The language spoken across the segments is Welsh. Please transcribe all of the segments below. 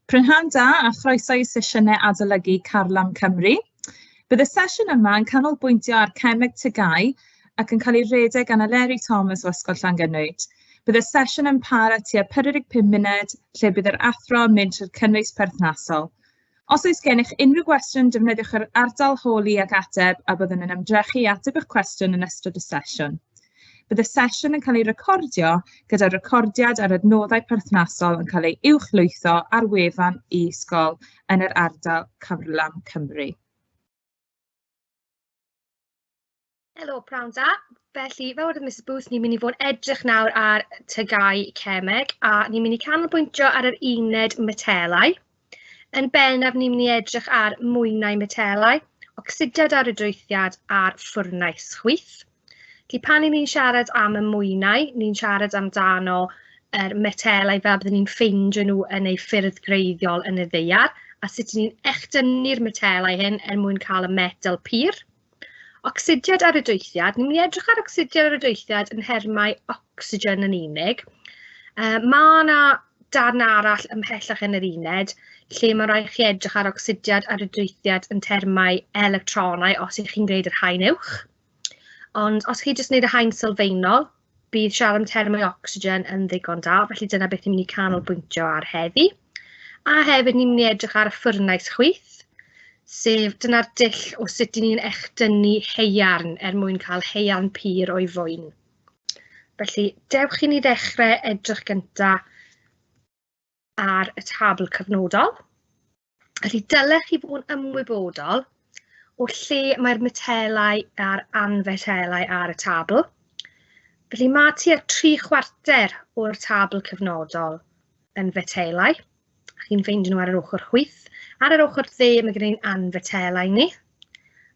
Prynhawn da a chroeso i sesiynau adolygu Carlam Cymru. Bydd y sesiwn yma yn canolbwyntio ar cemeg TGAU ac yn cael ei redeg gan Eleri Thomas o Ysgol Llangynwyd. Bydd y sesiwn yn para tua 45 munud, lle bydd yr athro yn mynd trwy'r cynnwys perthnasol. Os oes gennych unrhyw gwestiwn, defnyddiwch yr ardal holi ac ateb a byddwn yn ymdrechu i ateb eich cwestiwn yn ystod y sesiwn. Bydd y sesiwn yn cael ei recordio, gyda'r recordiad a'r adnoddau perthnasol yn cael eu uwchlwytho ar wefan e-sgol yn yr ardal Carlam Cymru. Helo, prawn da. Felly, fel wedodd Mrs Booth, ni'n mynd i fod yn edrych nawr ar TGAU cemeg a ni'n mynd i canolbwyntio ar yr uned metelau. Yn bennaf, ni'n mynd i edrych ar mwynau metelau, ocsidiad ar y drwythiad a'r ffwrnais chwyth. Felly pan 'y ni'n siarad am y mwynau, ni'n siarad amdano yr metelau fel byddwn ni'n ffeindio nhw yn eu ffyrdd gwreiddiol yn y ddaear, a sut 'y ni'n echdynnu'r metelau hyn er mwyn cael y metel pur. Ocsidiad ar y dwythiad, ni'n mynd i edrych ar ocsidiad ar y dwythiad yn nhermau ocsigen yn unig. Uh, mae yna darn arall ymhellach yn yr uned lle mae rhaid chi edrych ar ocsidiad ar y dwythiad yn termau electronau os ych chi'n gwneud yr haen uwch. Ond os chi jyst wneud y haen sylfaenol, bydd siarad am termau ocsigen yn ddigon da, felly dyna beth ni'n mynd i canolbwyntio ar heddi. A hefyd ni'n mynd i edrych ar y ffwrnais chwyth, sef dyna'r dull o sut 'y ni'n echdynnu haearn er mwyn cael haearn pur o'i fwyn. Felly, dewch i ni ddechrau edrych gynta ar y tabl cyfnodol. Felly dylech chi fod yn ymwybodol o lle mae'r metelau a'r anfetelau ar y tabl. Felly mae tua 3/4 o'r tabl cyfnodol yn fetelau. Chi'n ffeindio nhw ar yr ochr chwith. Ar yr ochr dde mae gen i'n anfetelau ni.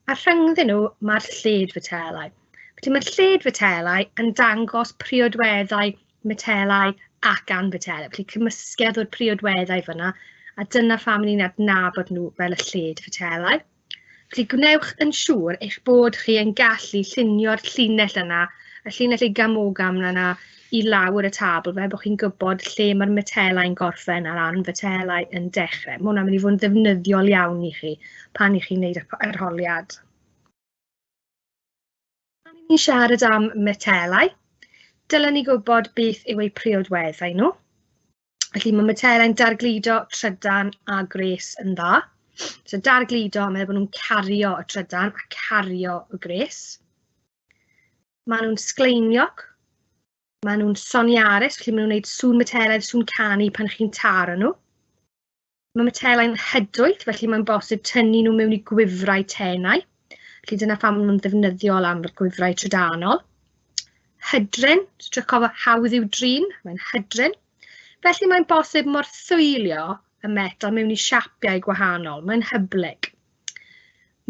A rhyngddyn nhw mae'r lled-fetelau. Felly mae'r lled-fetelau yn dangos priodweddau metelau ac anfetelau. Felly cymysgedd o'r priodweddau fyna, a dyna pham ni'n adnabod nhw fel y lled-fetelau. Felly gwnewch yn siŵr eich bod chi yn gallu llunio'r llinell yna, y llinell igam-ogam yna i lawr y tabl, fel bod chi'n gwybod lle mae'r metelau'n gorffen a'r anfetelau yn dechrau. Mae hwnna'n mynd i fod yn ddefnyddiol iawn i chi pan i chi'n gwneud yr arholiad. Pan ni'n siarad am metelau, dylen ni gwybod beth yw eu priodweddau nhw. Felly mae metelau'n dargludo trydan a gwres yn dda. So dargludo, meddwl bod nhw'n cario y trydan a cario y gwres. Maen nhw'n sgleiniog, maen nhw'n soniarus, felly maen nhw'n gwneud sŵn metelaidd, sŵn canu pan chi'n taro nhw. Mae metelau'n hydwyth, felly mae'n bosib tynnu nhw mewn i gwifrau tenau. Felly dyna pham maen nhw'n ddefnyddiol am gwifrau trydanol. Hydrin, so triwch cofio hawdd i'w drin, mae'n hydrin. Felly mae'n bosib morthwylio y metel mewn i siapiau gwahanol, mae'n hyblyg.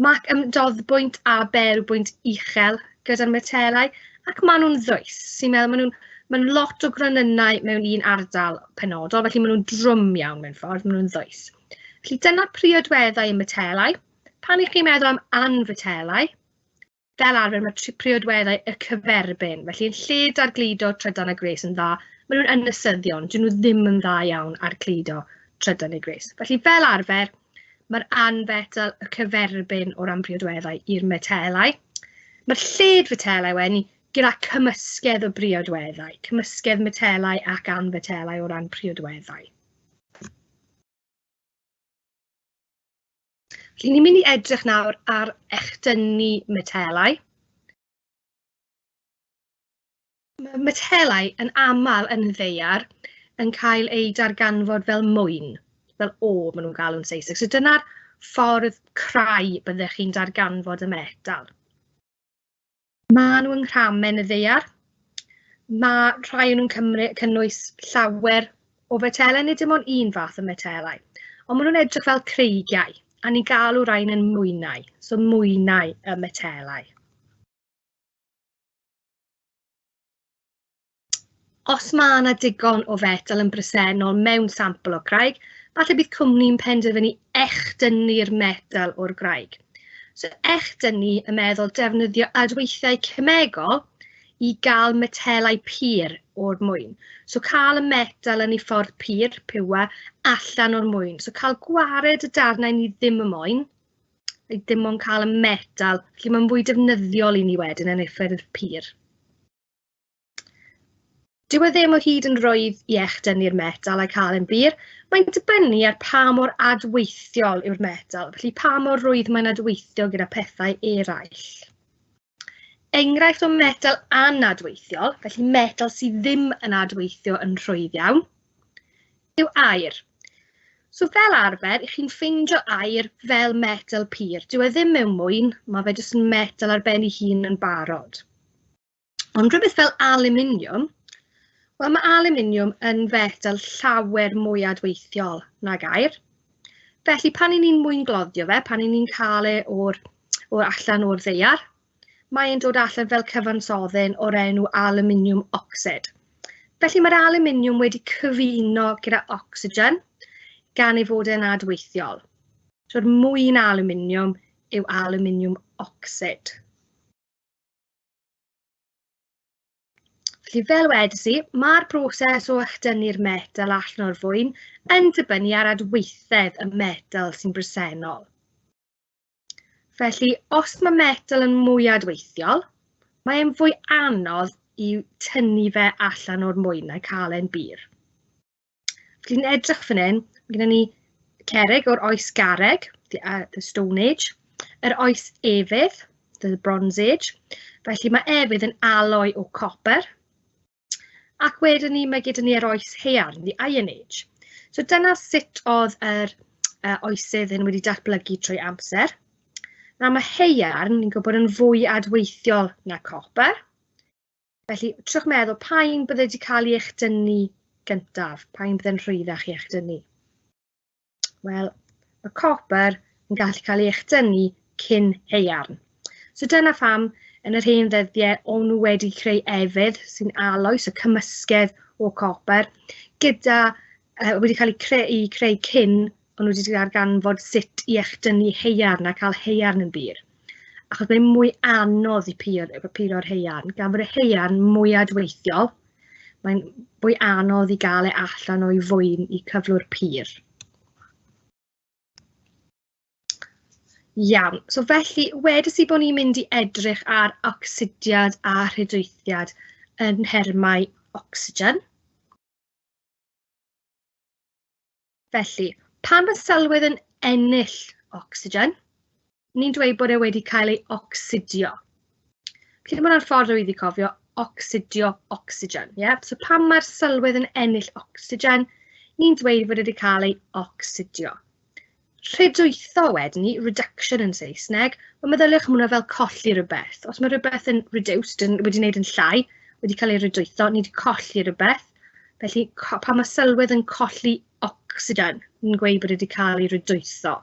Mae ymdoddbwynt a berwbwynt uchel gyda'r metelau, ac maen nhw'n ddwys, sy'n meddwl maen nhw'n maen lot o gronynnau mewn un ardal penodol, felly maen nhw'n drwm iawn mewn ffordd, maen nhw'n ddwys. Felly dyna priodweddau y metelau. Pan ych chi'n meddwl am anfetelau, Fel arfer mae priodweddau y cyferbyn, felly yn lle dargludo trydan a gwres yn dda, maen nhw'n ynysyddion, dyn nhw ddim yn dda iawn ar cludo trydan neu gwres. Felly fel arfer, mae'r anfetel y cyferbyn o ran priodweddau i'r metelau. Mae'r lled-fetelau wedyn gyda cymysgedd o briodweddau, cymysgedd metelau ac anfetelau o ran priodweddau. Felly ni'n mynd i edrych nawr ar echdynnu metelau. Mae metelau yn aml yn y ddaear yn cael eu darganfod fel mwyn, fel o maen nhw'n galw'n Saesneg. So dyna'r ffordd crai byddech chi'n darganfod y metal. Maen nhw yng nghramen y ddaear. Mae rhai o'n nhw'n cymru, cynnwys llawer o fetelau, nid dim ond un fath o metelau. Ond maen nhw'n edrych fel creigiau, a ni'n galw rhain yn mwynau, so mwynau y metelau. Os mae yna digon o fetel yn bresennol mewn sampl o graig, falle bydd cwmni'n penderfynu echdynnu'r metel o'r graig. So echdynnu yn meddwl defnyddio adweithiau cemegol i gael metelau pur o'r mwyn. So cael y metal yn ei ffordd pur, pure, allan o'r mwyn. So cael gwared y darnau ni ddim yn moyn, a dim ond cael y metal, felly mae'n fwy defnyddiol i ni wedyn yn ei ffurf pur. Dyw e ddim o hyd yn rwydd i echdynnu'r metal a'i cael e'n bur. Mae'n dibynnu ar pa mor adweithiol yw'r metal, felly pa mor rwydd mae'n adweithio gyda pethau eraill. Enghraifft o metal anadweithiol, felly metal sydd ddim yn adweithio yn rhwydd iawn, yw aur. So fel arfer, i chi'n ffeindio aur fel metal pur. Dyw e ddim mewn mwyn, mae fe jyst yn metal ar ben ei hun yn barod. Ond rhywbeth fel aluminiwm, wel mae aluminiwm yn fetel llawer mwy adweithiol nag aur. Felly pan 'y ni'n mwyngloddio fe, pan 'y ni'n cael e o'r, o'r allan o'r ddaear, mae e'n dod allan fel cyfansoddyn o'r enw aluminiwm ocsid. Felly mae'r aluminiwm wedi cyfuno gyda ocsigen gan ei fod e'n adweithiol. So'r mwyn aluminiwm yw aluminiwm ocsid. Felly, fel wedes i, mae'r broses o echdynnu'r metel allan o'r fwyn yn dibynnu ar adweithedd y metel sy'n bresennol. Felly, os mae metel yn mwy adweithiol, mae'n fwy anodd i tynnu fe allan o'r mwyn a'i cael e'n bur. Felly, ni'n edrych fan hyn, mae gennym ni cerrig o'r oes garreg, the Stone Age, yr oes efydd, the Bronze Age. Felly mae efydd yn alloy o copper. Ac wedyn ni, mae gyda ni yr oes haearn, the Iron Age. So dyna sut oedd yr oesydd hyn wedi datblygu trwy amser. Nawr mae haearn, ni'n gwybod, yn fwy adweithiol na copper. Felly, triwch meddwl, pa un bydde wedi cael ei echdynnu gyntaf? Pa un bydde'n rhwyddach i echdynnu? Wel, mae copr yn gallu cael ei echdynnu cyn haearn. So dyna pham yn yr hen ddyddiau o'n nhw wedi creu efydd sy'n alloy, so cymysgedd o copr, gyda, wedi cael ei creu, creu cyn o'n nhw wedi darganfod sut i echdynnu haearn a cael haearn yn bur. Achos mae'n mwy anodd i puro'r haearn, gan fod y haearn mwy adweithiol, mae'n fwy anodd i gael e allan o'i fwyn i cyflwr pur. Iawn, so felly wedes i bod ni'n mynd i edrych ar ocsidiad a rhydweithiad yn nhermau ocsigen. Felly, pan mae sylwedd yn ennill ocsigen, ni'n dweud bod e wedi cael ei ocsidio. Felly, mae hwnna'n ffordd rwydd i cofio, ocsidio ocsigen. Yeah? So pan mae'r sylwedd yn ennill ocsigen, ni'n dweud fod e wedi cael ei ocsidio. Rhydwytho wedyn ni, reduction yn Saesneg, wel meddyliwch am hwnna fel colli rhywbeth. Os mae rhywbeth yn reduced, yn, wedi wneud yn llai, wedi cael ei rhydwytho, ni wedi colli rhywbeth. Felly, pan mae sylwedd yn colli ocsigen, ni'n gweud bod e wedi cael ei rydwytho.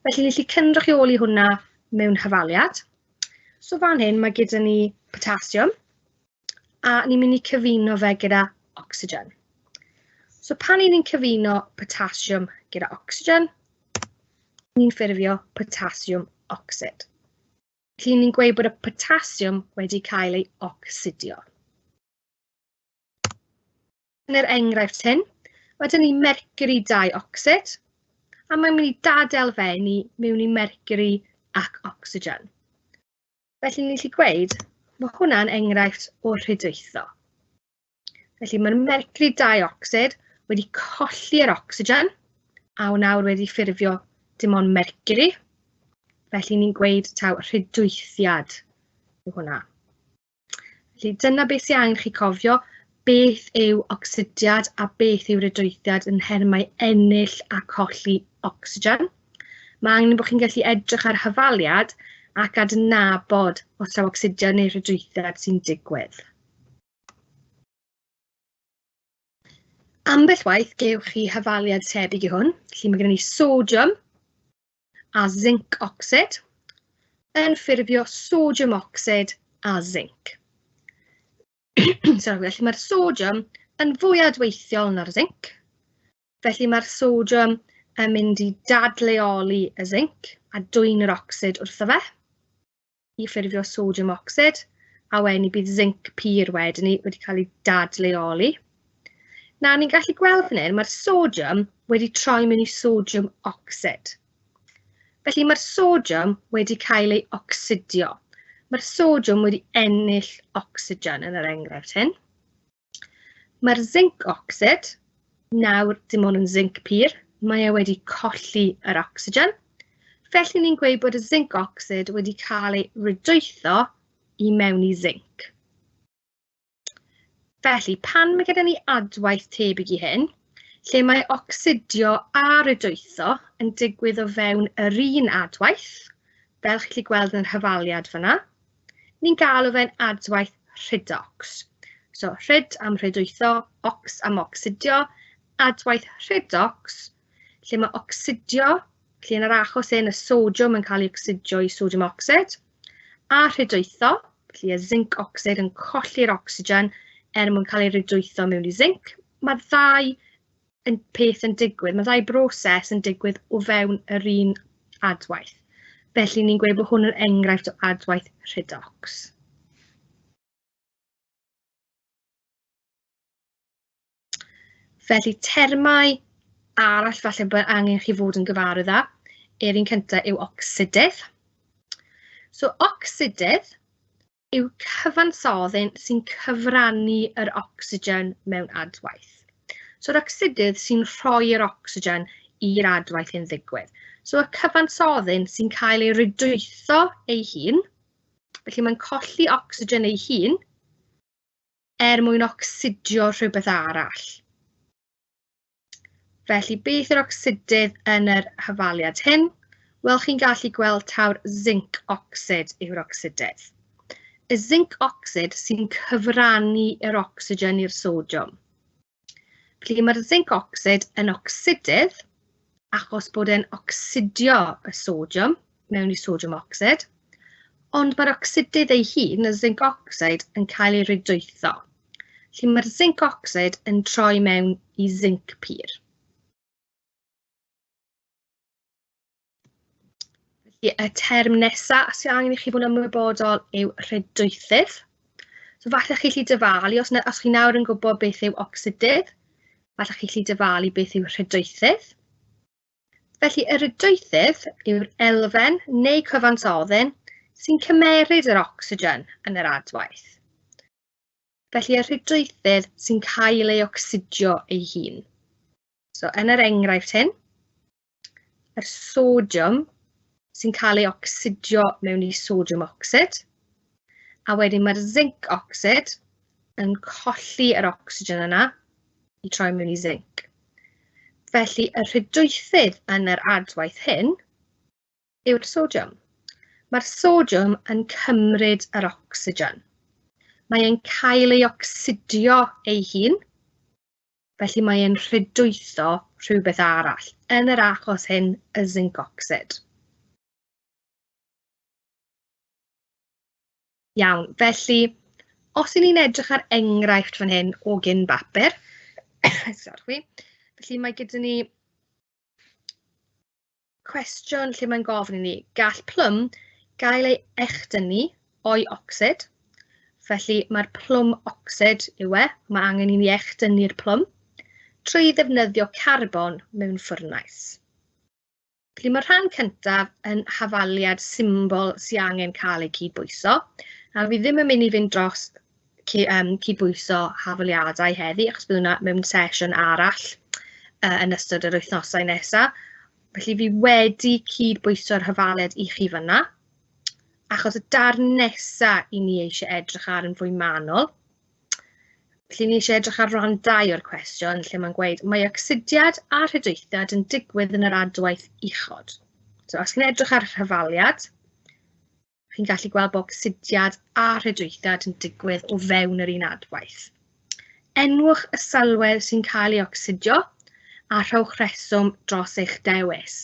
Felly, ni'n gallu cynrychioli hwnna mewn hafaliad. So fan hyn mae gyda ni potasiwm, a ni'n mynd i cyfuno fe gyda ocsigen. So pan ni'n cyfuno potasiwm gyda ocsigen, ni'n ffurfio potasiwm ocsid. Felly ni'n gweud bod y potasiwm wedi cael ei ocsidio. Yn yr enghraifft hyn, mae dyn ni mercury dioxide, a mae'n mynd i dadelfennu mewn i mercury ac ocsigen. Felly ni'n gallu gweud, mae hwnna'n enghraifft o rhydwytho. Felly mae'r mercury dioxide wedi colli'r ocsigen, a nawr wedi ffurfio dim ond mercury. Felly ni'n gweud taw rhydwythiad yw hwnna. Felly dyna beth sy'n angen chi cofio, beth yw ocsidiad a beth yw rhydweithiad yn nhermau ennill a colli ocsigen. Mae angen bod chi'n gallu edrych ar hafaliad ac adnabod os taw ocsidiad neu rhydweithiad sy'n digwydd. Ambell waith gewch chi hafaliad tebyg i hwn, felly mae gennym ni sodiwm a zinc ocsid yn ffurfio sodiwm ocsid a zinc. Sorry, felly mae'r sodiwm yn fwy adweithiol na'r zinc, felly mae'r sodiwm yn mynd i dadleoli y zinc a dwyn yr ocsid wrtho fe i ffurfio sodiwm ocsid. A wedyn ni bydd zinc pur wedyn ni wedi cael ei dadleoli. Nawr ni'n gallu gweld fan hyn, mae'r sodiwm wedi troi mewn i sodiwm ocsid. Felly mae'r sodiwm wedi cael ei ocsidio. Mae'r sodiwm wedi ennill ocsigen yn yr enghraifft hyn. Mae'r zinc ocsid nawr dim ond yn zinc pur, mae e wedi colli yr ocsigen. Felly ni'n gweud bod y zinc ocsid wedi cael ei rydwytho i mewn i zinc. Felly, pan mae gyda ni adwaith tebyg i hyn, lle mae ocsidio a rydwytho yn digwydd o fewn yr un adwaith, fel chi'n gallu gweld yn yr hafaliad fan'na, ni'n galw fe'n adwaith rhydocs. So, rhyd am rhydwytho, ocs am ocsidio, adwaith rhydocs, lle mae ocsidio, lle yn yr achos hyn y sodiwm yn cael ei ocsidio i sodiwm ocsid, a rhydwytho, felly y zinc ocsid yn colli'r ocsigen er mwyn cael ei rhydwytho mewn i zinc. Mae'r ddau yn peth yn digwydd, mae'r ddau broses yn digwydd o fewn yr un adwaith. Felly ni'n gweud bod hwn yn enghraifft o adwaith rhydocs. Felly termau arall falle bod angen chi fod yn gyfarwydd â, yr un cyntaf yw ocsidydd. So ocsidydd yw cyfansoddyn sy'n cyfrannu yr ocsigen mewn adwaith. So'r ocsidydd sy'n rhoi'r ocsigen i'r adwaith hyn ddigwydd. So y cyfansoddyn sy'n cael ei rydwytho ei hun, felly mae'n colli ocsigen ei hun, er mwyn ocsidio rhywbeth arall. Felly, beth yw'r ocsidydd yn yr hafaliad hyn? Wel, chi'n gallu gweld taw'r zinc ocsid yw'r ocsidydd. Y zinc ocsid sy'n cyfrannu yr ocsigen i'r sodiwm. Felly mae'r zinc ocsid yn ocsidydd achos bod e'n ocsidio y sodiwm mewn i sodiwm ocsid, ond mae'r ocsidydd ei hun, y zinc ocsid, yn cael ei rydwytho. Felly mae'r zinc ocsid yn troi mewn i zinc pur. Felly, y term nesaf sydd angen i chi fod yn ymwybodol yw rhydwythydd. So falle chi allu dyfalu, os, os chi nawr yn gwybod beth yw ocsidydd, falle chi allu dyfalu beth yw rhydwythydd. Felly, y rhydwythydd yw'r elfen neu cyfansoddyn sy'n cymeryd yr ocsigen yn yr adwaith. Felly, y rhydwythydd sy'n cael ei ocsidio ei hun. So, yn yr enghraifft hyn, yr sodiwm sy'n cael ei ocsidio mewn i sodiwm ocsid, a wedyn mae'r zinc ocsid yn colli yr ocsigen yna i troi mewn i zinc. Felly, y rhydwythydd yn yr adwaith hyn yw'r sodiwm. Mae'r sodiwm yn cymryd yr ocsigen. Mae e'n cael ei ocsidio ei hun, Felly mae e'n rhydwytho rhywbeth arall, yn yr achos hyn, y zinc ocsid. Iawn, felly os y'n ni'n edrych ar enghraifft fan hyn o gyn bapur, sorry, felly mae gyda ni cwestiwn lle mae'n gofyn i ni, gall plwm gael ei echdynnu o'i ocsid? Felly mae'r plwm ocsid yw e, mae angen i ni echdynnu'r plwm trwy ddefnyddio carbon mewn ffwrnais. Felly mae'r rhan cyntaf yn hafaliad symbol sy'n angen cael ei cydbwyso. A fi ddim yn mynd i fynd dros cydbwyso hafaliadau heddi, achos bydd hwnna mewn sesiwn arall yn ystod yr wythnosau nesaf. Felly fi wedi cydbwyso'r hafaliad i chi fanna, achos y darn nesaf i ni eisiau edrych ar yn fwy manwl. Felly ni eisiau edrych ar ran 2 o'r cwestiwn, lle mae'n gweud mae ocsidiad a rhydweithiad yn digwydd yn yr adwaith uchod. So os chi'n edrych ar yr hafaliad, Chi'n gallu gweld bod ocsidiad a rhydweithiad yn digwydd o fewn yr un adwaith. Enwch y sylwedd sy'n cael ei ocsidio a rhowch rheswm dros eich dewis.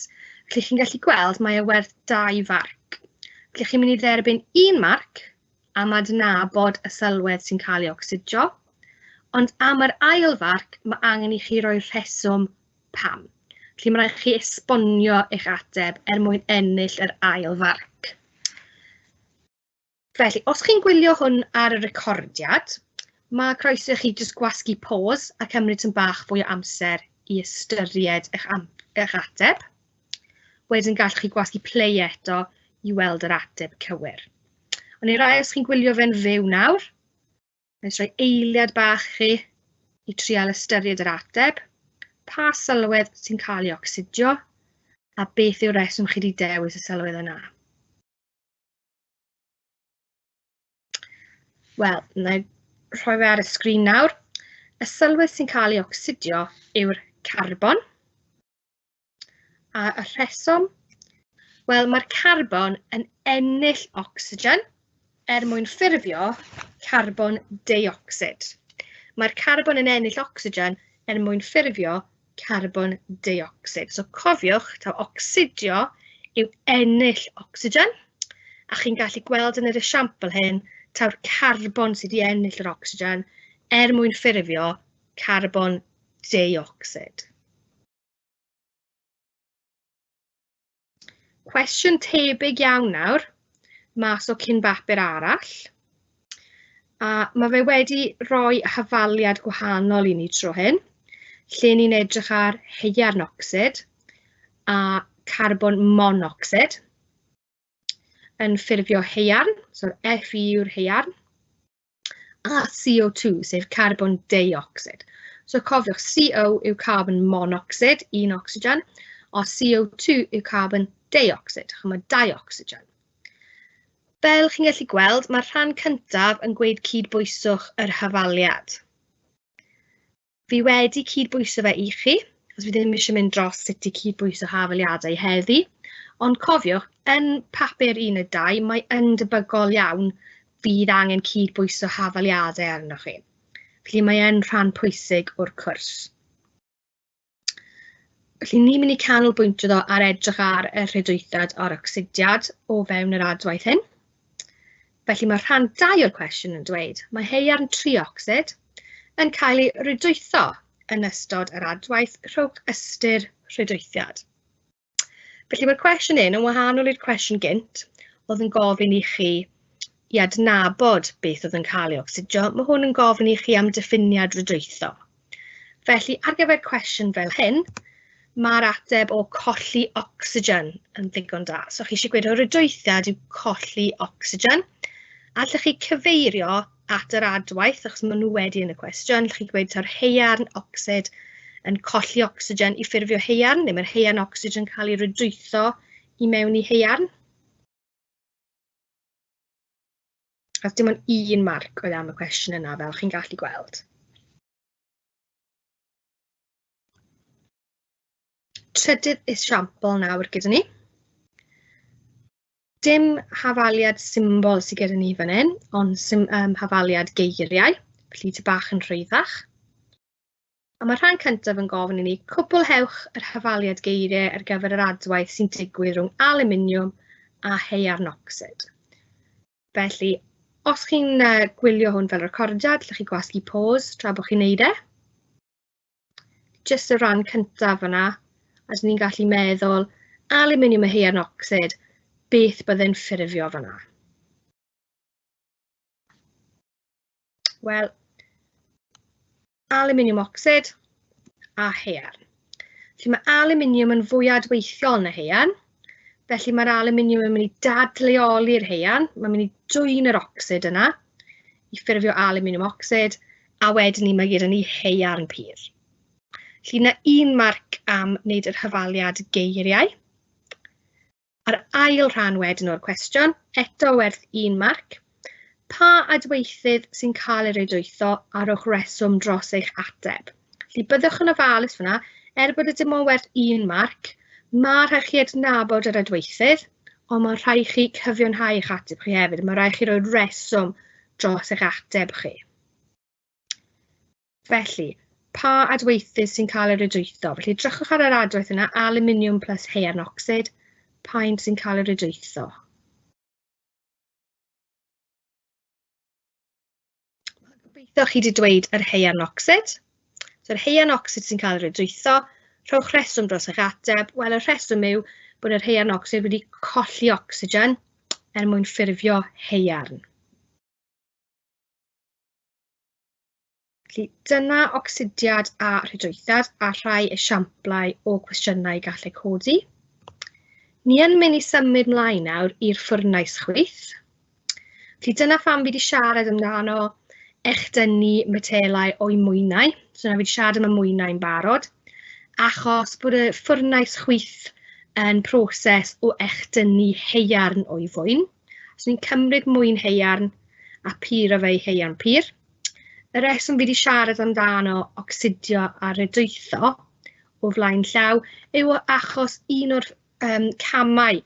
Felly chi'n gallu gweld mae e werth 2 farc. Felly chi'n mynd i dderbyn un marc am adnabod y sylwedd sy'n cael ei ocsidio, ond am yr ail farc mae angen i chi roi rheswm pam. Felly mae'n rhaid chi esbonio eich ateb er mwyn ennill yr ail farc. Felly, os chi'n gwylio hwn ar y recordiad, mae croeso i chi jyst gwasgu pause a cymryd tyn bach fwy o amser i ystyried eich, eich ateb. Wedyn gallwch chi gwasgu play eto i weld yr ateb cywir. Ond i rai os chi'n gwylio fe'n fyw nawr, Wnes rhoi eiliad bach chi i trial ystyried yr ateb. Pa sylwedd sy'n cael ei ocsidio a beth yw'r reswm chi wedi dewis y sylwedd yna? Wel, na i rhoi fe ar y sgrin nawr. Y sylwedd sy'n cael ei ocsidio yw'r carbon. A y rheswm? Wel, mae'r carbon yn ennill ocsigen er mwyn ffurfio carbon deuocsid. Mae'r carbon yn ennill ocsigen er mwyn ffurfio carbon deuocsid. So cofiwch, taw ocsidio yw ennill ocsigen, a chi'n gallu gweld yn yr esiampl hyn taw'r carbon sydd wedi ennill yr ocsigen er mwyn ffurfio carbon deuocsid. Cwestiwn tebyg iawn nawr, mas o cyn bapur arall. A mae fe wedi rhoi hafaliad gwahanol i ni tro hyn, lle ni'n edrych ar haearn ocsid a carbon monocsid yn ffurfio haearn, so'r Fe yw'r haearn, a CO2, sef carbon deuocsid. So cofiwch, CO yw carbon monocsid, un ocsigen, a CO2 yw carbon deuocsid, chymod dau ocsigen. Fel chi'n gallu gweld, mae'r rhan cyntaf yn gweud cydbwyswch yr hafaliad. Fi wedi cydbwyso fe i chi, achos fi ddim eisiau mynd dros sut i cydbwyso hafaliadau heddi. Ond cofiwch, yn papur 1 a 2, mae yn debygol iawn fydd angen cydbwyso hafaliadau arnoch chi. Felly mae yn rhan pwysig o'r cwrs. Felly ni'n mynd i canolbwyntio ddo ar edrych ar y rhedwythiad a'r ocsidiad o fewn yr adwaith hyn. Felly mae rhan 2 o'r cwestiwn yn dweud, mae haearn triocsid yn cael ei rhedwytho yn ystod yr adwaith, rhowch ystyr rhedwythiad. Felly mae'r cwestiwn hyn yn wahanol i'r cwestiwn gynt, oedd yn gofyn i chi i adnabod beth oedd yn cael ei ocsidio. Mae hwn yn gofyn i chi am diffiniad rhedwytho. Felly, ar gyfer cwestiwn fel hyn, mae'r ateb o colli ocsigen yn ddigon da. So chi eisiau gweud o rydwythiad yw colli ocsigen. Allwch chi cyfeirio at yr adwaith, achos maen nhw wedi yn y cwestiwn. Allwch chi gweud ta'r haearn ocsid yn colli ocsigen i ffurfio haearn, neu mae'r haearn ocsid yn cael ei rydwytho i mewn i haearn. A dim ond un marc oedd am y cwestiwn yna, fel chi'n gallu gweld. Trydydd esiampl nawr gyda ni. Dim hafaliad symbol sydd gyda ni fan hyn, ond sim, hafaliad geiriau, felly ty bach yn rhwyddach. A mae'r rhan cyntaf yn gofyn i ni cwblhewch yr hafaliad geiriau ar gyfer yr adwaith sy'n digwydd rhwng aluminiwm a haearn ocsid. Felly, os chi'n gwylio hwn fel recordiad, allwch chi gwasgu pause tra bod chi'n neud e. Jyst y rhan cyntaf yna, a dyn ni'n gallu meddwl aluminiwm a haearn ocsid, beth byddai'n ffurfio fyna? Wel, aluminium ocsid a haearn. Felly mae aluminium yn fwy adweithiol na haearn, felly mae'r aluminium yn mynd i dadleoli'r haearn, mae'n mynd i dwyn yr ocsid yna i ffurfio aluminium ocsid, a wedyn ni mae gyda ni haearn pur. Felly yna un marc am wneud yr hyfaliad geiriau. A'r ail rhan wedyn o'r cwestiwn, eto werth un marc, pa adweithydd sy'n cael ei redwytho a rhowch reswm dros eich ateb? Felly byddwch yn ofalus fyna, er bod y dim ond werth un marc, mae rhaid chi adnabod yr adweithydd, ond mae rhaid chi cyfiawnhau eich ateb chi hefyd. Mae rhaid chi roi reswm dros eich ateb chi. Felly, pa adweithydd sy'n cael ei redwytho? Felly, drychwch ar yr adwaith yna, aluminium plus haearn ocsid, pa un sy'n cael ei redwytho? Gobeithio chi wedi dweud yr haearn ocsid. So, yr haearn ocsid sy'n cael ei redwytho, rhowch rheswm dros eich ateb. Wel, y rheswm yw bod yr haearn ocsid wedi colli ocsigen. er mwyn ffurfio haearn. Felly dyna ocsidiad a rhydwythiad a rhai esiamplau o cwestiynau gallai codi. Ni yn mynd i symud mlaen nawr i'r ffwrnais chwith. Felly dyna pham fi wedi siarad amdano echdynnu metelau o'i mwynau. So na fi wedi siarad am y mwynau'n barod, achos bod y ffwrnais chwith yn proses o echdynnu haearn o'i fwyn. So ni'n cymryd mwyn haearn a puro fe i haearn pur. Y rheswm fi wedi siarad amdano ocsidio a rhedwytho o flaen llaw yw achos un o'r um, camau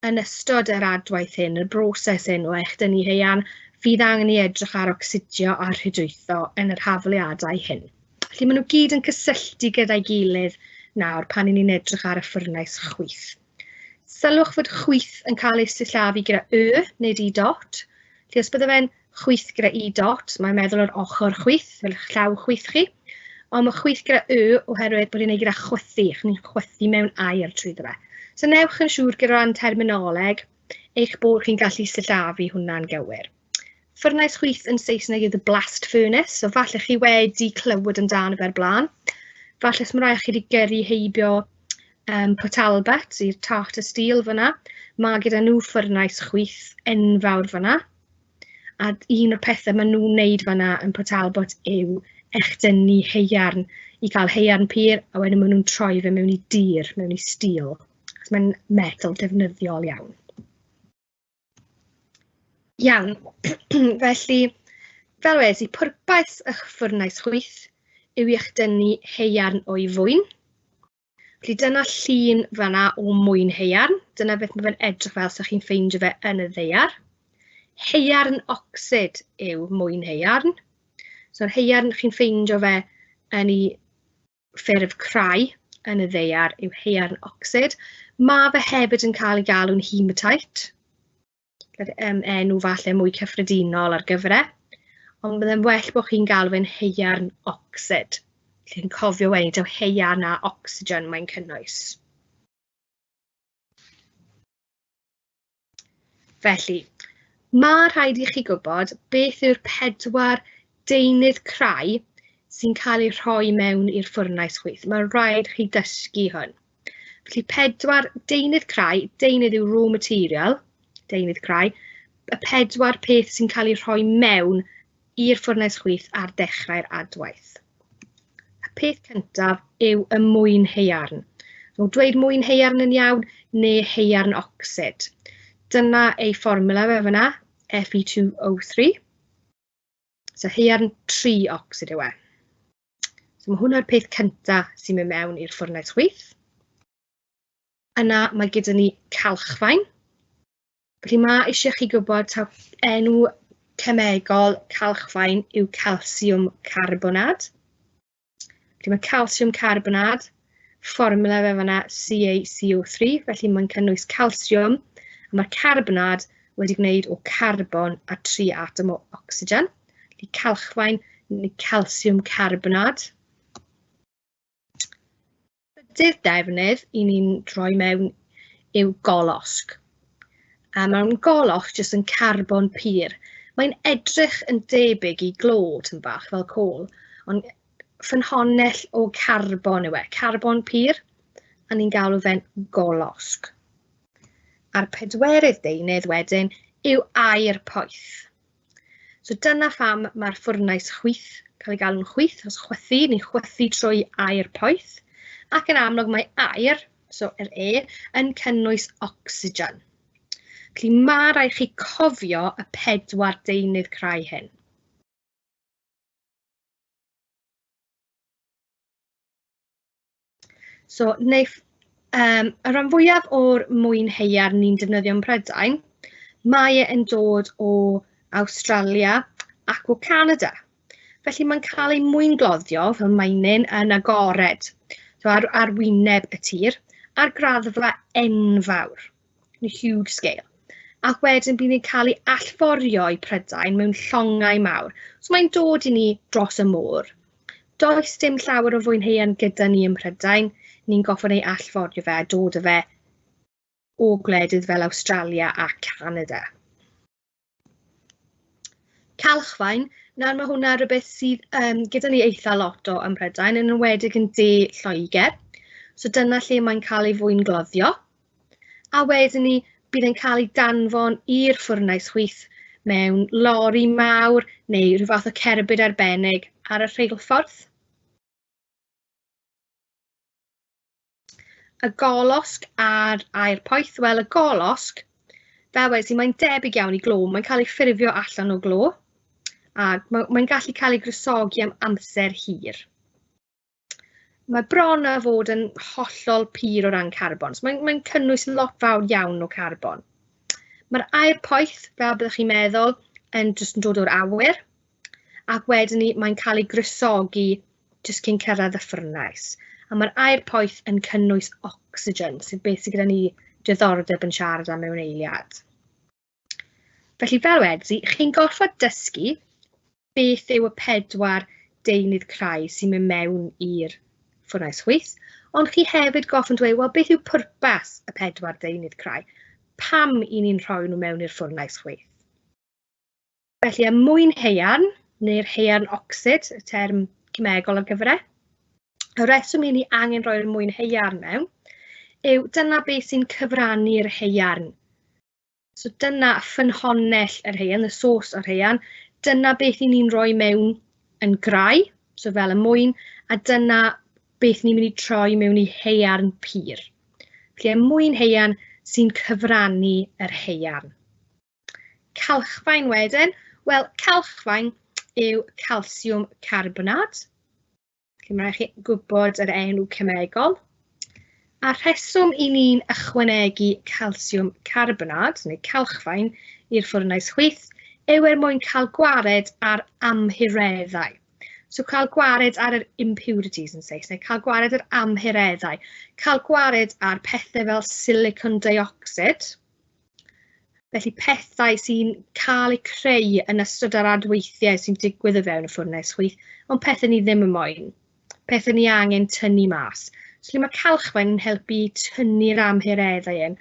yn ystod yr adwaith hyn, y broses hyn o echdynnu haearn, fydd angen i edrych ar ocsidio a rhedwytho yn yr hafaliadau hyn. Felly maen nhw gyd yn cysylltu gyda'i gilydd nawr pan 'y ni'n edrych ar y ffwrnais chwith. Sylwch fod chwith yn cael ei sillafu gyda y neu d dot. Felly os bydde fe'n chwith gyda i dot, mae'n meddwl yr ochr chwith, fel eich llaw chwith chi. Ond mae chwith gyda y oherwydd bod e'n ei gyda chwythu, chi'n chwythu mewn air trwyddo fe. So newch yn siŵr gyda ran terminoleg eich bod chi'n gallu sillafu hwnna'n gywir. Ffwrnais chwith yn Saesneg yw the blast furnace, so falle chi wedi clywed amdano fe'r blaen. Falle os mae rai chi wedi gyrru heibio um, Port Talbot i'r Tata Steel fyna, mae gyda nhw ffwrnais chwith enfawr fyna. A un o'r pethau maen nhw'n wneud fan'na yn Port Talbot yw echdynnu haearn i gael haearn pur, a wedyn maen nhw'n troi fe mewn i dir, mewn i steel. Achos mae'n metal defnyddiol iawn. Iawn, felly, fel wedes i, pwrpas eich ffwrnais chwith yw i echdynnu haearn o'i fwyn. Felly dyna llun fan'na o mwyn haearn. Dyna beth mae fe'n edrych fel os chi'n ffeindio fe yn y ddaear. Haearn ocsid yw mwyn haearn. So'r haearn chi'n ffeindio fe yn ei ffurf crai yn y ddaear yw haearn ocsid. Mae fe hefyd yn cael ei galw'n hematite. Um, enw falle mwy cyffredinol ar gyfer e. Ond byddai'n well bod chi'n galw fe'n haearn ocsid. Chi'n cofio wedyn taw haearn a ocsigen mae'n cynnwys. Felly, mae rhaid i chi gwybod beth yw'r pedwar deunydd crai sy'n cael eu rhoi mewn i'r ffwrnais chwith. Mae rhaid chi dysgu hwn. Felly pedwar deunydd crai, deunydd yw raw material, deunydd crai, y pedwar peth sy'n cael eu rhoi mewn i'r ffwrnais chwith ar dechrau'r adwaith. Y peth cyntaf yw y mwyn haearn. So, dweud mwyn haearn yn iawn neu haearn ocsid. Dyna ei fformula fe fyna, Fe2O3. So haearn 3 ocsid yw e. So mae hwnna'r peth cyntaf sy'n mynd mewn i'r ffwrnais chwith. Yna mae gyda ni calchfaen. Felly mae eisiau chi gwybod taw enw cemegol calchfaen yw calsiwm carbonad. Felly mae calsiwm carbonad, fformula fe fanna CaCO3, felly mae'n cynnwys calsiwm, a mae'r carbonad wedi gwneud o carbon a 3 atom o ocsigen. Felly calchfaen neu calsiwm carbonad. Trydydd defnydd i ni'n rhoi mewn yw golosg. A mae'n golosg jyst yn carbon pur. Mae'n edrych yn debyg i glo tyn bach fel col, ond ffynhonnell o carbon yw e, carbon pur, a ni'n galw fe'n golosg. A'r pedwerydd deunydd wedyn yw aer poeth. So dyna pham mae'r ffwrnais chwith cael ei galw'n chwith, os chwythu, ni'n chwythu trwy aer poeth. Ac yn amlwg mae aer, so yr e, yn cynnwys ocsigen. Felly mae rhaid chi cofio y pedwar deunydd crai hyn. So, wneith, um, y rhan fwyaf o'r mwyn haearn ni'n defnyddio yn Prydain, mae e yn dod o Awstralia ac o Canada. Felly mae'n cael ei mwyngloddio fel maenyn yn agored, so ar, ar wyneb y tir, ar graddfa enfawr, yn huge scale. Ac wedyn bydd e'n cael ei allforio i Prydain mewn llongau mawr. So mae'n dod i ni dros y môr. Does dim llawer o fwynheuon gyda ni ym Mhrydain, ni'n gorfod ei allforio fe a dod â fe o gwledydd fel Awstralia a Canada. Calchfaen, nawr mae hwnna rhywbeth sydd gyda ni eitha lot o ym Mhrydain, yn enwedig yn de Lloegr. So dyna lle mae'n cael ei fwyngloddio. A wedyn ni, bydd e'n cael ei danfon i'r ffwrnais chwith mewn lori mawr neu rhyw fath o cerbyd arbennig ar y rheilffordd. Y golosg a'r aer poeth, wel y golosg, fel wedes i, mae'n debyg iawn i glo, mae'n cael ei ffurfio allan o glo, a mae'n gallu cael ei gwresogi am amser hir. Mae bron â fod yn hollol pur o ran carbon, so mae'n cynnwys lot fawr iawn o carbon. Mae'r aer poeth, fel byddwch chi'n meddwl, yn jyst yn dod o'r awyr, ac wedyn ni mae'n cael ei gwresogi jyst cyn cyrraedd y ffwrnais. A mae'r aer poeth yn cynnwys ocsigen, sydd beth sydd gyda ni diddordeb yn siarad am mewn eiliad. Felly, fel wedys i, chi'n gorfod dysgu beth yw y 4 deunydd crai sy'n mynd mewn i'r ffwrnais chwith, ond chi hefyd gorfod dweud, wel, beth yw pwrpas y 4 deunydd crai? Pam i ni'n rhoi nhw mewn i'r ffwrnais chwith? Felly, y mwyn haearn, neu'r haearn ocsid, y term cemegol ar gyfer e, y rheswm i ni angen rhoi'r mwyn haearn mewn, yw dyna beth sy'n cyfrannu'r haearn. So dyna ffynhonnell yr haearn, y source o'r haearn, dyna beth i ni'n rhoi mewn yn grai, so fel y mwyn, a dyna beth ni'n mynd i troi mewn i haearn pur. Felly, y mwyn haearn sy'n cyfrannu yr haearn. Calchfaen wedyn, wel, calchfaen yw calsiwm carbonad. Felly mae'n rhaid chi gwybod yr enw cemegol. A'r rheswm i ni'n ychwanegu calsiwm carbonad, neu calchfaen, i'r ffwrnais chwith, yw er mwyn cael gwared ar amhureddau. So cael gwared ar yr impurities yn Saesneg, cael gwared ar amhureddau, cael gwared ar pethau fel silicon dioxide, felly pethau sy'n cael eu creu yn ystod yr adweithiau sy'n digwydd o fewn y ffwrnais chwith, ond pethau ni ddim yn moyn, pethau ni angen tynnu mas. So lle mae calchfaen yn helpu tynnu'r amhureddau hyn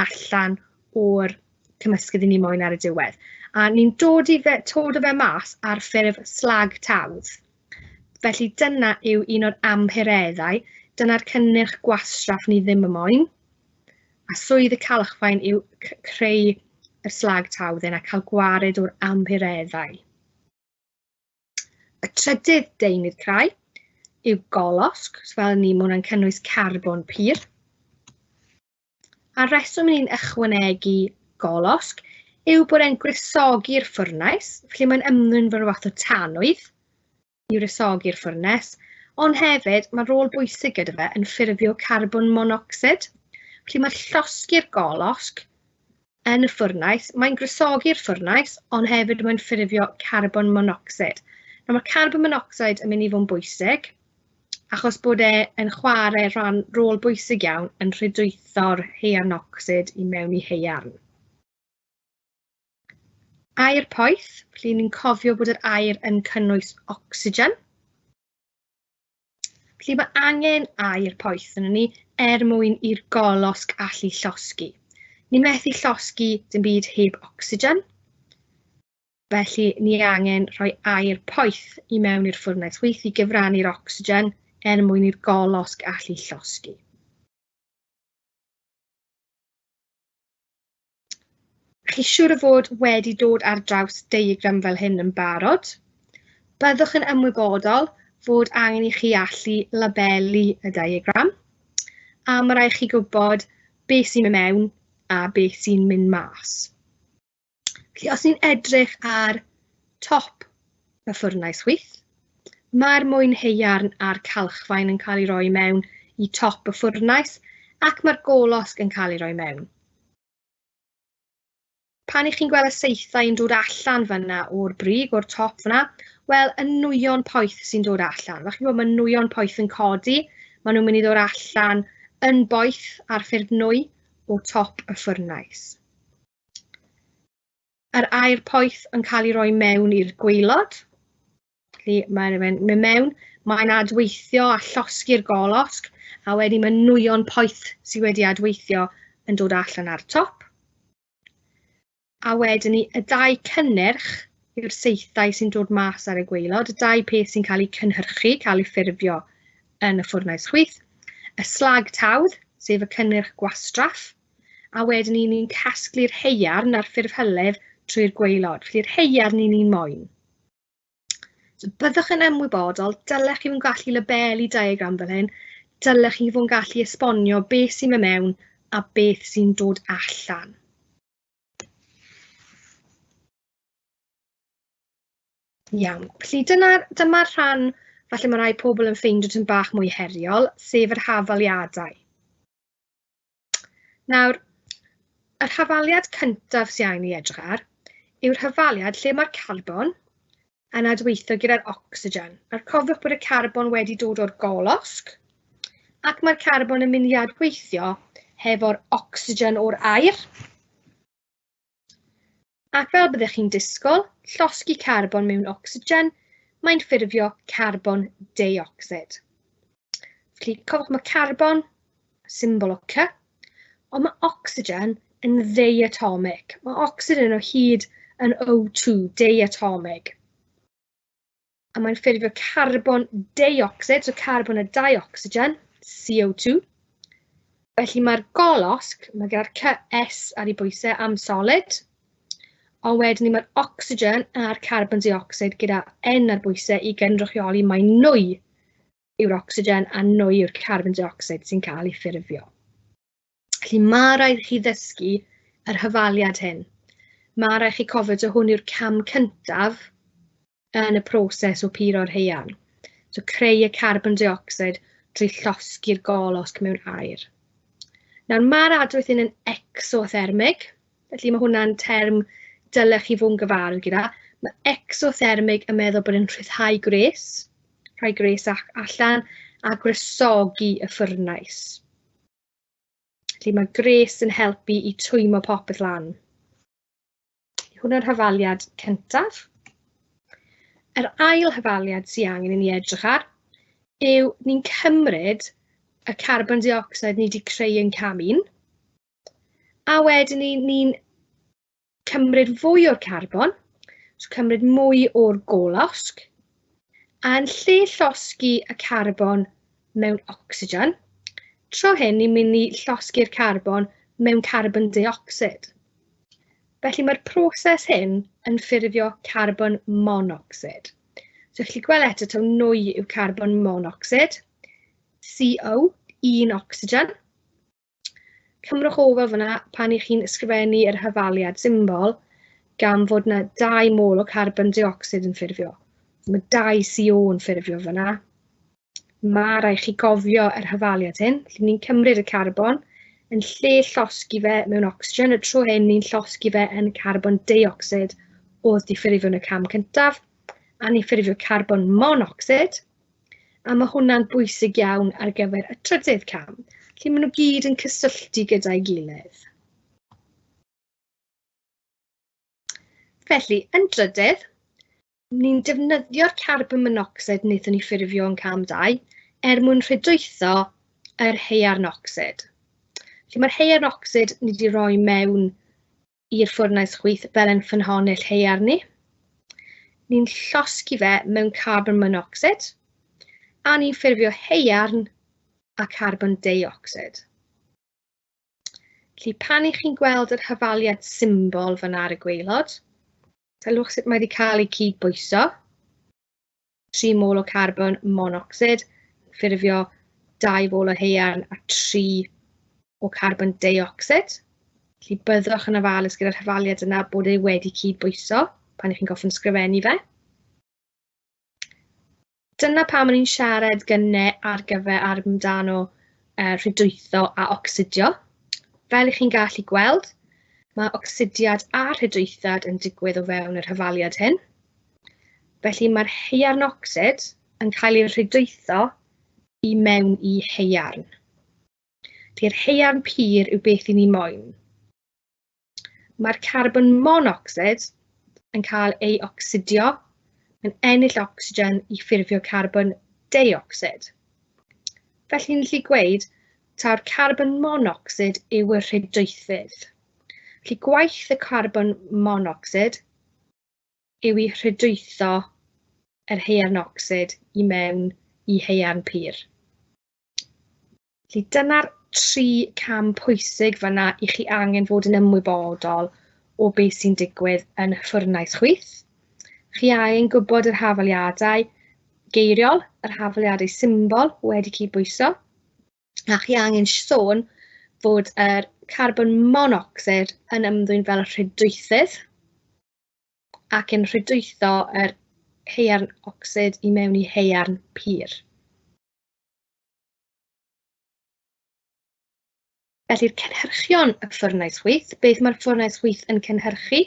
allan o'r cymysgedd i ni moyn ar y diwedd. A ni'n dod i fe, dod o fe mas ar ffurf slag tawdd. Felly dyna yw un o'r amhureddau, dyna'r cynnyrch gwastraff ni ddim yn moyn. A swydd y calchfaen yw creu y slag tawdd a cael gwared o'r amhureddau. Y trydydd deunydd crai yw golosg, so fel ni, mae hwnna'n cynnwys carbon pur. A'r rheswm ni'n ychwanegu golosg yw bod e'n gwresogi'r ffwrnais, felly mae'n ymddwyn fel rhyw fath o tanwydd i wresogi'r ffwrnes, ond hefyd mae rôl bwysig gyda fe yn ffurfio carbon monocsid. Felly mae llosgi'r golosg yn y ffwrnais, mae'n gwresogi'r ffwrnais, ond hefyd mae'n ffurfio carbon monocsid. Nawr mae carbon monocsid yn mynd i fod yn bwysig, achos bod e yn chwarae rhan rôl bwysig iawn yn rhydwytho'r haearn ocsid i mewn i haearn. Aer poeth, felly ni'n cofio bod yr aer yn cynnwys ocsigen. Felly mae angen aer poeth yn ni er mwyn i'r golosg allu llosgi. Ni methu llosgi dim byd heb ocsigen, felly ni angen rhoi aer poeth i mewn i'r ffwrnais chwith i gyfrannu'r ocsigen er mwyn i'r golosg allu llosgi. Chi siŵr o fod wedi dod ar draws diagram fel hyn yn barod. Byddwch yn ymwybodol fod angen i chi allu labelu y diagram, a mae rhaid chi gwybod beth sy'n mynd mewn a beth sy'n mynd mas. Felly, os ni'n edrych ar top y ffwrnais chwith, mae'r mwyn haearn a'r calchfaen yn cael ei roi mewn i top y ffwrnais ac mae'r golosg yn cael ei roi mewn. Pan 'y chi'n gweld y saethau yn dod allan fan'na o'r brig, o'r top fan'na, wel, y nwyon poeth sy'n dod allan. Fel chi'n gwybod, mae nwyon poeth yn codi, maen nhw'n mynd i ddod allan yn boeth ar ffurf nwy o top y ffwrnais. Yr aer poeth yn cael ei roi mewn i'r gwaelod. Felly mae'n mynd mewn, mae'n adweithio a llosgi'r golosg, a wedyn mae nwyon poeth sydd wedi adweithio yn dod allan ar top. A wedyn ni, y dau cynnyrch yw'r saethau sy'n dod mas ar y gwaelod, y dau peth sy'n cael eu cynhyrchu, cael eu ffurfio yn y ffwrnais chwith. Y slag tawdd, sef y cynnyrch gwastraff, a wedyn ni ni'n casglu'r haearn ar ffurf hylif trwy'r gwaelod. Felly'r haearn ni ni'n moyn. So byddwch yn ymwybodol, dylech chi fod yn gallu labelu diagram fel hyn, dylech chi fod yn gallu esbonio beth sy'n mynd mewn a beth sy'n dod allan. Iawn, felly dyna'r dyma'r rhan falle mae rhai pobl yn ffeindio tipyn bach mwy heriol, sef yr hafaliadau. Nawr, yr hafaliad cyntaf sy'n angen ei edrych ar yw'r hafaliad lle mae'r carbon yn adweithio gyda'r ocsigen. Nawr cofiwch bod y carbon wedi dod o'r golosg ac mae'r carbon yn mynd i adweithio hefo'r ocsigen o'r aer. Ac fel byddech chi'n disgwyl, llosgi carbon mewn ocsigen, mae'n ffurfio carbon deuocsid. Felly, cofiwch mae carbon, symbol o C, ond mae ocsigen yn ddeuatomig. Mae ocsigen o hyd yn O2, deuatomig. A mae'n ffurfio carbon deuocsid, so carbon a dioxygen, CO2. Felly mae'r golosg, mae gyda'r CS ar ei bwysau am solid, ond wedyn ni mae'r ocsigen a'r carbon dioxide gyda N ar bwysau i gynrychioli mai nwy yw'r ocsigen a nwy yw'r carbon dioxide sy'n cael ei ffurfio. Felly mae rhaid chi ddysgu yr hyfaliad hyn. Mae rhaid chi cofio taw hwn yw'r cam cyntaf yn y proses o puro'r haearn. So creu y carbon dioxide drwy llosgi'r golosg mewn aer. Nawr mae'r adwaith hyn yn exothermig, felly mae hwnna'n term dylech chi fod yn gyfarwydd gyda. Mae exothermig yn meddwl bod e'n rhyddhau gwres, rhoi gwres allan a gwresogi y ffwrnais. Felly mae gwres yn helpu i twymo popeth lan. Hwnna'r hafaliad cyntaf. Yr ail hafaliad sy'n angen i ni edrych ar yw ni'n cymryd y carbon dioxide ni wedi creu yn cam un, a wedyn ni'n ni cymryd fwy o'r carbon, so cymryd mwy o'r golosg, a yn lle llosgi y carbon mewn ocsigen, tro hyn ni'n mynd i llosgi'r carbon mewn carbon dioxide. Felly mae'r proses hyn yn ffurfio carbon monocsid. So chi'n gweld eto taw nwy yw carbon monocsid, CO, un ocsigen. Cymrwch ofal fyna pan i chi'n ysgrifennu yr hafaliad symbol gan fod yna 2 mol o carbon dioxid yn ffurfio. Mae 2 CO yn ffurfio fyna. Mae rhaid chi gofio yr hafaliad hyn. Felly ni'n cymryd y carbon yn lle llosgi fe mewn ocsigen. Y tro hyn ni'n llosgi fe yn carbon deuocsid oedd di ffurfio yn y cam cyntaf, a ni'n ffurfio carbon monocsid, a mae hwnna'n bwysig iawn ar gyfer y trydydd cam. Felly maen nhw gyd yn cysylltu gyda'i gilydd. Felly, yn drydydd, Ni'n defnyddio'r carbon monocsid wnaethon ni ffurfio yn cam 2 er mwyn rhydwytho yr haearn ocsid. Felly mae'r haearn ocsid ni wedi rhoi mewn i'r ffwrnais chwith fel ein ffynhonnell haearn ni. Ni'n llosgi fe mewn carbon monocsid a ni'n ffurfio haearn a carbon deuocsid. Felly pan 'y chi'n gweld yr hafaliad symbol fan'na ar y gwaelod, sylwch sut mae wedi cael ei cydbwyso. 3 mol o carbon monocsid, ffurfio 2 fol o haearn a 3 o carbon deuocsid. Felly byddwch yn ofalus gyda'r hafaliad yna bod e wedi cydbwyso pan 'y chi'n gorffen sgrifennu fe. Dyna pam o'n i'n siarad gynnau ar gyfer ar amdano rhydwytho a ocsidio. Fel 'y chi'n gallu gweld, mae ocsidiad a rhydwythiad yn digwydd o fewn yr hafaliad hyn. Felly mae'r haearn ocsid yn cael ei rhydwytho i mewn i haearn. Felly'r haearn pur yw beth i ni moyn. Mae'r carbon monocsid yn cael ei ocsidio, yn ennill ocsigen i ffurfio carbon deuocsid. Felly ni'n gallu gweud taw'r carbon monocsid yw y rhydweithydd. Felly gwaith y carbon monocsid yw i rhydweitho yr haearn ocsid i mewn i haearn pur. Felly dyna'r 3 cam pwysig fan'na i chi angen fod yn ymwybodol o beth sy'n digwydd yn y ffwrnais chwyth. Chi angen gwybod yr hafaliadau geiriol, yr hafaliadau symbol wedi cydbwyso, a chi angen sôn fod yr carbon monocsid yn ymddwyn fel rhydweithydd ac yn rhydweitho yr haearn ocsid i mewn i haearn pur. Felly'r cynhyrchion y ffwrnais chwyth, beth mae'r ffwrnais chwyth yn cynhyrchu?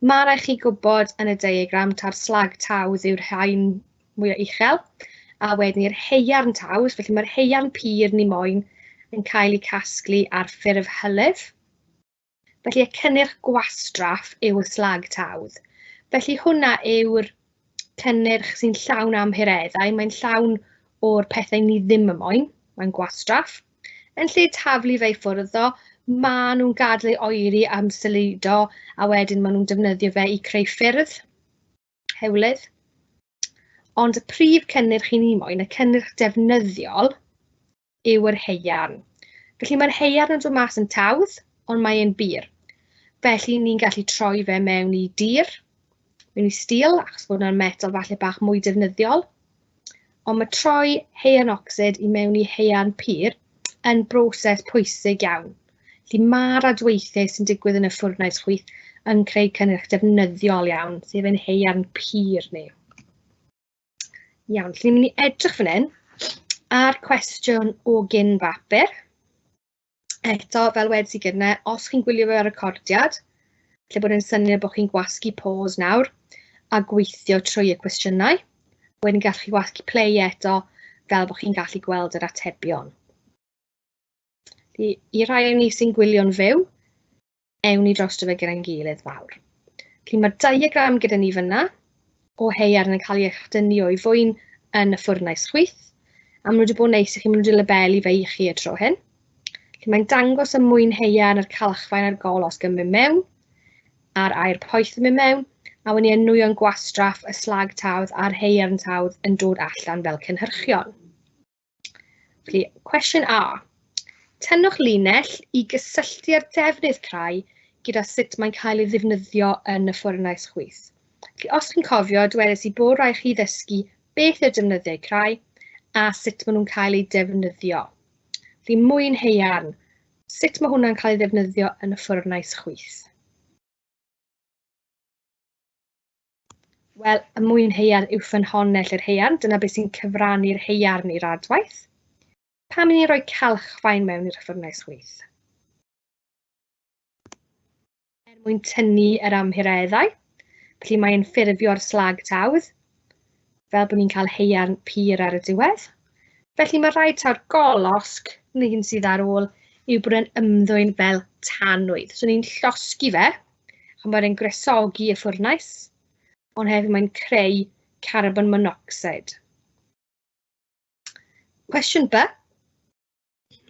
Mae rhaid chi gwybod yn y diagram ta'r slag tawdd yw'r haen mwyaf uchel, a wedyn i'r haearn tawdd, felly mae'r haearn pur ni moyn yn cael ei casglu ar ffurf hylif. Felly y cynnyrch gwastraff yw y slag tawdd. Felly hwnna yw'r cynnyrch sy'n llawn amhureddau, mae'n llawn o'r pethau ni ddim yn moyn, mae'n gwastraff. Yn lle taflu fe i ffwrdd ddo, maen nhw'n gadael ei oeri am silido, a wedyn maen nhw'n defnyddio fe i creu ffyrdd, hewlydd. Ond y prif cynnyrch i ni moyn, y cynnyrch defnyddiol, yw yr haearn. Felly mae'r haearn yn dod mas yn tawdd, ond mae e'n bur. Felly ni'n gallu troi fe mewn i dir, mewn i steel, achos bod hwnna'n metal falle bach mwy defnyddiol. Ond mae troi haearn ocsid i mewn i haearn pur yn broses pwysig iawn. Felly mae'r adweithiau sy'n digwydd yn y ffwrnais chwyth yn creu cynnyrch defnyddiol iawn, sef ein haearn pur ni. Iawn, felly ni'n mynd i edrych fan hyn ar cwestiwn o gyn bapur. Eto, fel wedes i gynne, os chi'n gwylio fe ar recordiad, lle bod e'n syniad bod chi'n gwasgu pause nawr a gweithio trwy y cwestiynau. Wedyn gallwch chi wasgu play eto fel bod chi'n gallu gweld yr atebion. Felly, i rai o'n ni sy'n gwylio'n fyw, ewn ni drosto fe gyda'n gilydd fawr. Felly mae'r diagram gyda ni fyna o haearn yn cael ei echdynnu o'i fwyn yn y ffwrnais chwyth, a maen nhw wedi bod yn neis i chi, maen nhw wedi labelu fe i chi y tro hyn. Felly mae'n dangos y mwyn haearn, yr calchfaen a'r golosg yn mynd mewn, a'r aer poeth yn mynd mewn, a wedyn y nwyon gwastraff, y slag tawdd a'r haearn tawdd yn dod allan fel cynhyrchion. Felly, cwestiwn A. Tynnwch linell i gysylltu'r defnydd crai gyda sut mae'n cael ei ddefnyddio yn y ffwrnais chwyth. Felly, os chi'n cofio, dwedais i bod rhaid chi ddysgu beth yw'r defnyddiau crai a sut maen nhw'n cael eu defnyddio. Felly, mwyn haearn, sut mae hwnna'n cael ei ddefnyddio yn y ffwrnais chwyth? Wel, y mwyn haearn yw ffynhonnell yr haearn, dyna beth sy'n cyfrannu'r haearn i'r adwaith. Pam i ni roi calchfaen mewn i'r ffwrnais chwyth? Er mwyn tynnu yr amhureddau, felly mae'n ffurfio'r slag tawdd, fel bod ni'n cael haearn pur ar y diwedd. Felly mae rhaid taw'r golosg, neu un sydd ar ôl, yw bod e'n ymddwyn fel tanwydd. So ni'n llosgi fe, a mae'n gwresogi y ffwrnais, ond hefyd mae'n creu carbon monoxide. Cwestiwn B.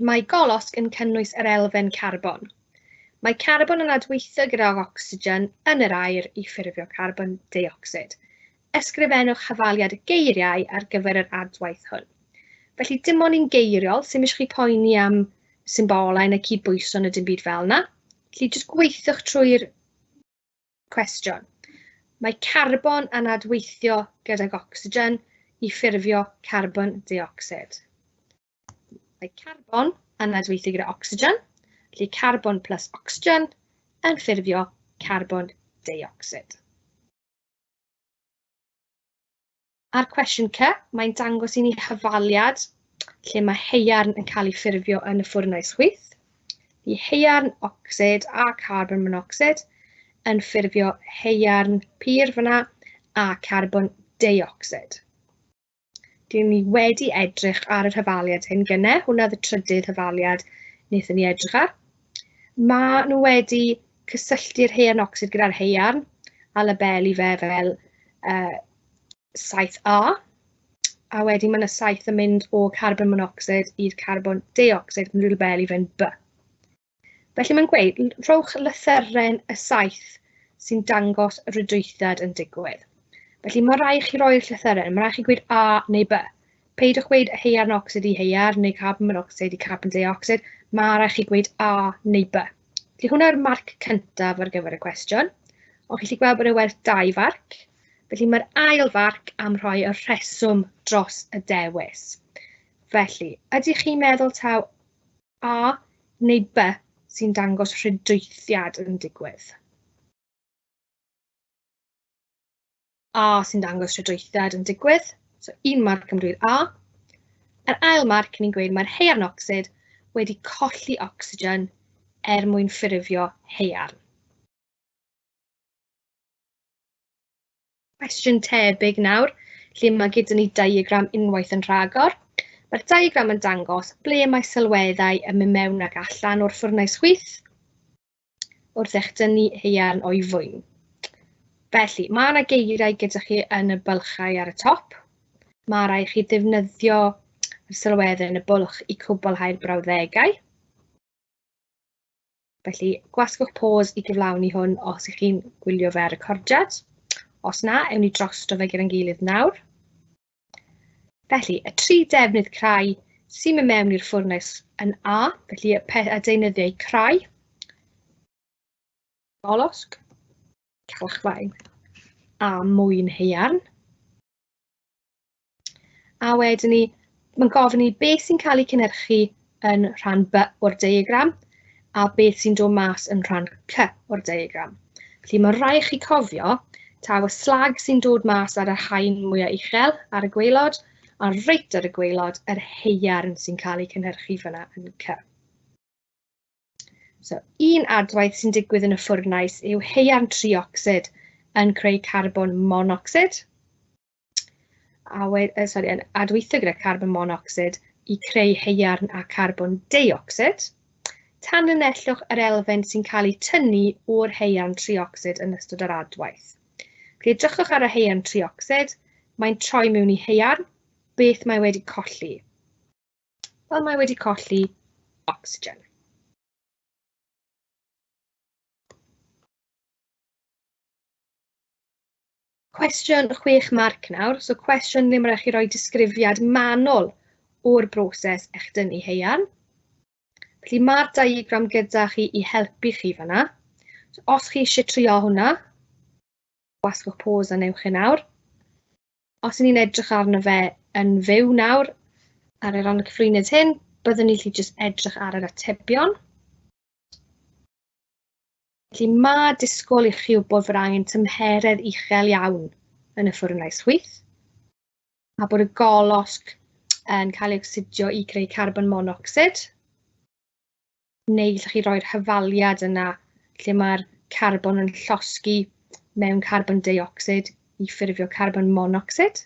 Mae golosg yn cynnwys yr elfen carbon. Mae carbon yn adweithio gydag ocsigen yn yr aer i ffurfio carbon deuocsid. Ysgrifennwch hafaliad geiriau ar gyfer yr adwaith hwn. Felly dim ond un geiriol, sy'm eisiau chi poeni am symbolau neu cydbwyso neu dim byd fel yna. Felly jyst gweithiwch trwy'r cwestiwn. Mae carbon yn adweithio gydag ocsigen i ffurfio carbon deuocsid. Mae carbon yn adweithio gyda ocsigen, felly carbon plus ocsigen yn ffurfio carbon deuocsid. A'r cwestiwn C, mae'n dangos i ni hafaliad lle mae haearn yn cael ei ffurfio yn y ffwrnais chwyth. Y haearn ocsid a carbon monocsid yn ffurfio haearn pur fyna a carbon deuocsid. Dyn ni wedi edrych ar yr hafaliad hyn gynne, hwnna oedd y trydydd hafaliad wnaethon ni edrych ar. Maen nhw wedi cysylltu'r haearn ocsid gyda'r haearn a labelu fe fel 7A. a wedyn mae yna 7 yn mynd o carbon monocsid i'r carbon deuocsid, yn rhywle i fynd B. Felly mae'n gweud, rhowch lythyren y 7 sy'n dangos y rhydwythiad yn digwydd. Felly mae rhaid chi roi'r llythyren, mae rhaid chi gweud A neu B. Peidiwch gweud haearn ocsid i haearn neu carbon monocsid i carbon deuocsid, mae rhaid chi gweud A neu B. Felly hwnna yw'r marc cyntaf ar gyfer y cwestiwn. Ond chi'n gallu gweld bod e werth 2 farc. Felly mae'r ail farc am rhoi y rheswm dros y dewis. Felly, ydych chi'n meddwl taw A neu B sy'n dangos rhydwythiad yn digwydd? A sy'n dangos rhydwythiad yn digwydd. So un marc am dweud A. Yr ail marc ni'n gweud mae'r haearn ocsid wedi colli ocsigen er mwyn ffurfio haearn. Cwestiwn tebyg nawr, lle mae gyda ni diagram unwaith yn rhagor. Mae'r diagram yn dangos ble mae sylweddau yn mynd mewn ac allan o'r ffwrnais chwith wrth echdynnu haearn o'i fwyn. Felly, mae yna geiriau gyda chi yn y bylchau ar y top. Mae rhaid chi ddefnyddio y sylweddau yn y bwlch i cwblhau'r brawddegau. Felly, gwasgwch pause i gyflawni hwn os ych chi'n gwylio fe ar recordiad. Os na, ewn ni drosto fe gyda'n gilydd nawr. Felly, y 3 defnydd crai sy'n mynd mewn i'r ffwrnais yn A, felly y deunyddiau crai, golosg, calchfaen a mwyn haearn. A wedyn ni, mae'n gofyn i beth sy'n cael ei cynhyrchu yn rhan B o'r diagram a beth sy'n dod mas yn rhan C o'r diagram. Felly mae rhaid chi cofio taw y slag sy'n dod mas ar y haen mwyaf uchel ar y gwaelod a reit ar y gwaelod yr haearn sy'n cael ei cynhyrchu fyna yn C. So, un adwaith sy'n digwydd yn y ffwrnais yw haearn triocsid yn creu carbon monocsid. A sori, yn adweithio gyda carbon monocsid i creu haearn a carbon deuocsid, tanlinellwch yr elfen sy'n cael ei tynnu o'r haearn triocsid yn ystod yr adwaith. Felly edrychwch ar y haearn triocsid, mae'n troi mewn i haearn, beth mae wedi colli? Wel, mae wedi colli ocsigen. Cwestiwn 6 marc nawr, so cwestiwn ddim rhaid chi roi disgrifiad manwl o'r broses echdynnu haearn. Felly mae'r diagram gyda chi i helpu chi fan'na. So, os chi eisiau trio hwnna, gwasgwch pause a newch e nawr. Os 'y ni'n edrych arno fe yn fyw nawr, ar y ran y cyflwyniad hyn, byddwn ni'n gallu jyst edrych ar yr atebion. Felly mae disgwyl i chi wybod fod angen tymheredd uchel iawn yn y ffwrnais chwith, a bod y golosg yn cael ei ocsidio i greu carbon monocsid, neu gallwch chi roi'r hyfaliad yna lle mae'r carbon yn llosgi mewn carbon deuocsid i ffurfio carbon monocsid.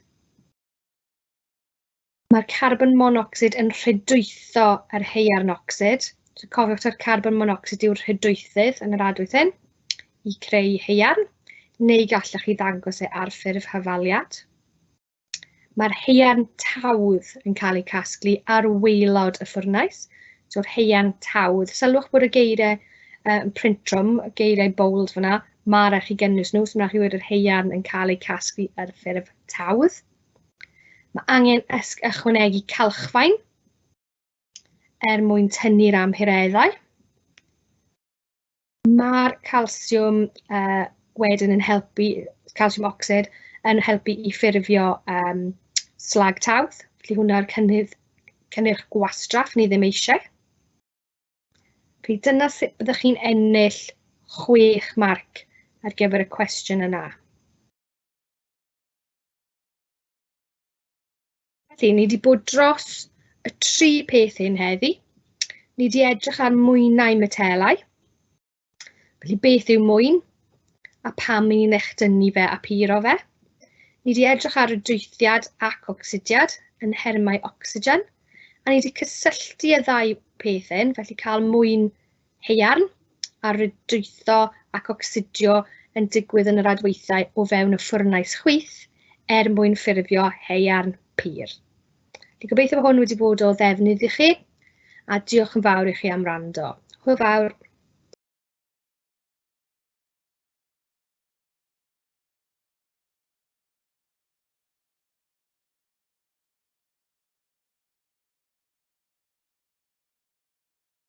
Mae'r carbon monocsid yn rhydwytho yr haearn ocsid. So cofiwch ta'r carbon monocsid yw'r rhydwythydd yn yr adwaith hyn i creu haearn, neu gallech chi ddangos e ar ffurf hyfaliad. Mae'r haearn tawdd yn cael ei casglu ar waelod y ffwrnais. So'r haearn tawdd. Sylwch bod y geiriau print trwm, y geiriau bold fyna, mae rhaid chi gynnwys nhw, so mae rhaid chi wedi yr haearn yn cael ei casglu ar ffurf tawdd. Mae angen ychwanegu calchfaen er mwyn tynnu'r amhureddau. Mae'r calsiwm wedyn yn helpu, calsiwm ocsid, yn helpu i ffurfio slag tawdd. Felly hwnna'r cynnyrch gwastraff ni ddim eisiau. Felly dyna sut byddwch chi'n ennill 6 marc ar gyfer y cwestiwn yna. Felly, ni wedi bod dros y 3 peth hyn heddi. Ni wedi edrych ar mwynau metelau. Felly, beth yw mwyn a pam ni'n echdynnu fe a puro fe. Ni wedi edrych ar rydwythiad ac ocsidiad yn nhermau ocsigen. A ni wedi cysylltu y ddau peth hyn, felly cael mwyn haearn a rydwytho ac ocsidio yn digwydd yn yr adweithiau o fewn y ffwrnais chwith er mwyn ffurfio haearn pur. Fi'n gobeithio bod hwn wedi bod o ddefnydd i chi, a diolch yn fawr i chi am wrando. Hwyl fawr!